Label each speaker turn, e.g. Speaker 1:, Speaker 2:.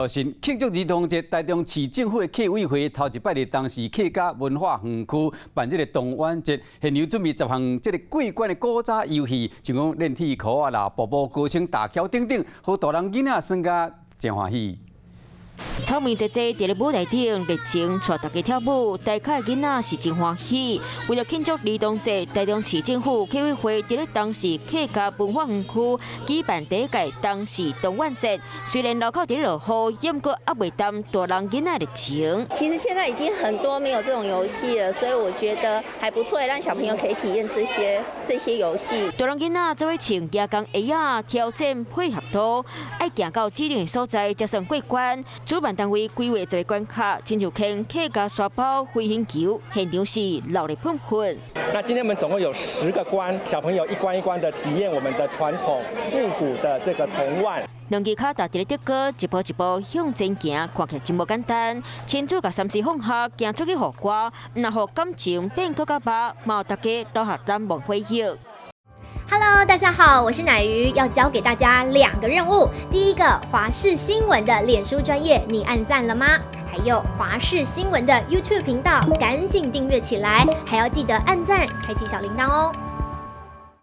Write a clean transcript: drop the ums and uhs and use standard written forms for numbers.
Speaker 1: 是慶祝兒童節，台中市政府的客委會頭一擺佇東勢客家文化園區辦這個童玩節，現場準備10項這個過關的古早遊戲，像講練鐵箍啊啦、步步高升、大橋等等，予大人囡仔耍甲真歡喜。
Speaker 2: 草莓姐姐佇咧舞台頂熱情帶大家跳舞，台下的囡仔是真歡喜。為了慶祝兒童節，台中市政府客委會佇咧東勢客家文化園區舉辦第一屆東勢童玩節。雖然路口佇咧落雨，毋過猶未淡大人囡仔熱情。
Speaker 3: 其實現在已經很多沒有這種遊戲了，所以我覺得還不錯，讓小朋友可以體驗這些遊戲。
Speaker 2: 大人囡仔做伙穿蜈蚣鞋仔，挑戰配合度，愛行到指定的所在才算過關。主辦單位規劃十個關卡，親像牽客家沙包、飛行球，現場是熱鬧噴噴。
Speaker 4: 那今天我們總共有10個關，小朋友一關一關的體驗我們的傳統復古的這個童玩。
Speaker 2: 兩支跤踏佇咧竹篙，一步一步向前行，看起來真無簡單。親子共3C 放下，行出去予歌，毋但予感情變閣較密，嘛予大家留下難忘回憶。
Speaker 5: Hello，大家好，我是奶魚，要教給大家兩個任務。第一個，華視新聞的臉書專頁，你按讚了嗎？還有華視新聞的 YouTube 頻道，趕緊訂閱起來，還要記得按讚，開啟小鈴鐺哦。